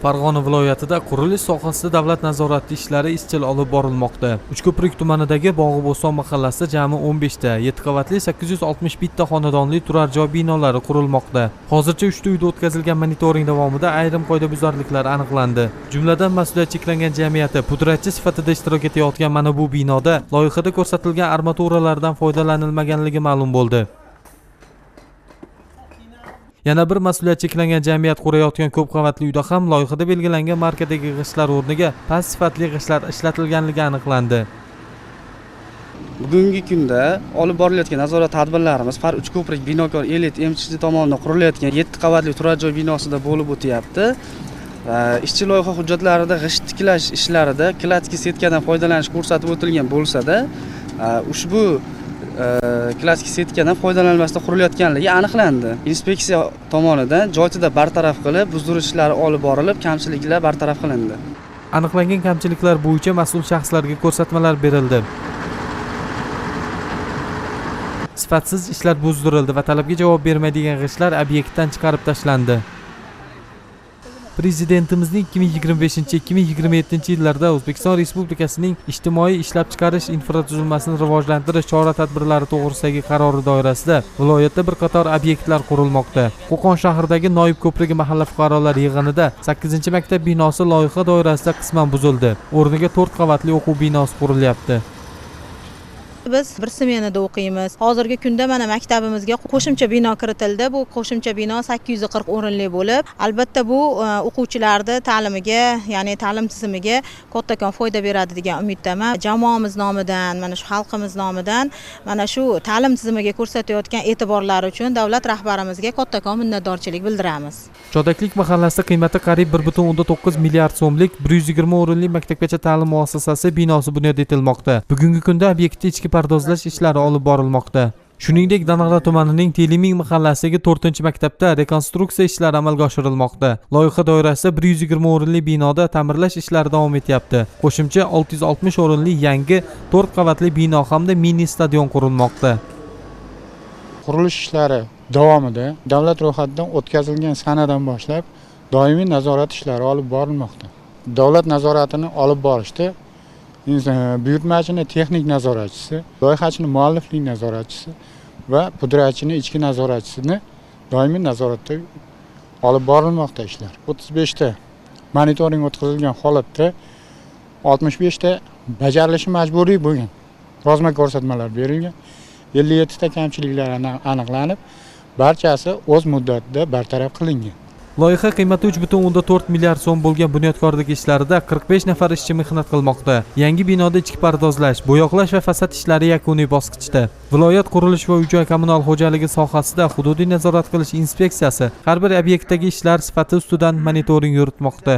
Farg'ona viloyatida qurilish sohasida davlat nazorati ishlari izchil olib borilmoqda. Uchko'prik tumanidagi Bog'ibo'ston mahallasida jami 15 ta 7 qavatli 861 ta xonadonli turar joy binolari qurilmoqda. Hozircha 3 ta uyda o'tkazilgan monitoring davomida ayrim qoidabuzarliklar aniqlandi. Jumladan, mas'uliyati cheklangan jamiyati pudratchi sifatida ishtirok etayotgan mana bu binoda loyihada ko'rsatilgan armaturalardan foydalanilmaganligi ma'lum bo'ldi. Yana bir mas'uliyati cheklangan jamiyat qurayotgan ko'p qavatli uyda ham loyihada belgilangan markadagi g'ishtlar o'rniga past sifatli g'ishtlar ishlatilganligi aniqlandi. Bugungi kunda olib borilayotgan nazorat tadbirlarimiz Far Uchko'prik Binokor Elit MChJ tomonidan qurilayotgan 7 qavatli turar joy binosida bo'lib o'tyapti. Ishchi loyiha hujjatlarida g'isht tiklash ishlarida kladki setkadan foydalanish ko'rsatib o'tilgan bo'lsa-da, ushbu kladki setkadan foydalanilmasdan qurilayotganligi aniqlandi. Inspeksiya tomonidan joyida bartaraf qilib, buzdirish ishlari olib borilib, kamchiliklar bartaraf qilindi. Aniqlangan kamchiliklar bo'yicha mas'ul shaxslarga ko'rsatmalar berildi. Sifatsiz ishlar buzdirildi va talabga javob bermaydigan g'ishtlar obyektdan chiqarib tashlandi. Prezidentimizning 2025-2027 yillarda O'zbekiston Respublikasining ijtimoiy ishlab chiqarish infratuzilmasini rivojlantirish chora-tadbirlari to'g'risidagi qarori doirasida viloyatda bir qator obyektlar qurilmoqda. Qo'qon shahridagi Noib ko'prigi mahalla fuqarolar yig'inida 8-maktab binosi loyiha doirasida qisman buzildi. O'rniga 4 qavatli o'quv binosi qurilyapti. Biz bir smenada o'qiymiz. Hozirgi kunda mana maktabimizga qo'shimcha bino kiritildi. Bu qo'shimcha bino 840 o'rinli bo'lib, albatta bu o'quvchilarni ta'limiga, ya'ni ta'lim tizimiga kattakon foyda beradi degan umiddaman. Jamoamiz nomidan, mana shu xalqimiz nomidan mana shu ta'lim tizimiga ko'rsatayotgan e'tiborlari uchun davlat rahbarimizga kattakon minnatdorchilik bildiramiz. Chodaklik mahallasida qiymati qariyb 1.9 milliard so'mlik 120 o'rinli maktabgacha ta'lim muassasasi binosi bunyod etilmoqda. Bugungi kunda obyektda ichki pardozlash ishlari olib borilmoqda. Shuningdek, Dang'ara tumanining Teliming mahallasidagi 4-maktabda rekonstruksiya ishlari amalga oshirilmoqda. Loyiha doirasida 120 o'rinli binoda ta'mirlash ishlari davom etyapti. Qo'shimcha 660 o'rinli yangi 4 qavatli bino hamda mini stadion qurilmoqda. Qurilish ishlari davomida davlat ro'yxatidan o'tkazilgan sanadan boshlab doimiy nazorat ishlari olib borilmoqda. Davlat nazoratini olib borishda buyurtmachini texnik nazoratchisi, loyihachini mualliflik nazoratchisi va pudratchini ichki nazoratchisini doimiy nazoratda olib borilmoqda ishlar. 35 ta monitoring o'tkazilgan holatda 65 ta bajarilishi majburiy bo'lgan yozma ko'rsatmalar berilgan. 57 ta kamchiliklar aniqlanib, barchasi o'z muddatida bartaraf qilingan. Loyiha qiymati 3.4 milliard so'm bo'lgan bunyodkorlik ishlarida 45 nafar ishchi mehnat qilmoqda. Yangi binoda ichki pardozlash, bo'yoqlash va fasad ishlari yakuniy bosqichda. Viloyat qurilish va uy-joy kommunal xo'jaligi sohasida hududiy nazorat qilish inspeksiyasi har bir obyektdagi ishlar sifati ustidan monitoring yuritmoqda.